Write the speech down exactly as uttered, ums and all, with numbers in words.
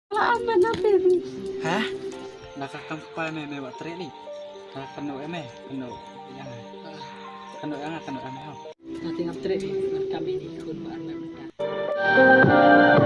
Lah amat na peri. Hah? Na ka kam kpa me me wa tre li. Na kano eme, kano yang. Kano yang, kano eme ho. Na tingam tre li, na kami ni kun ba an me mata.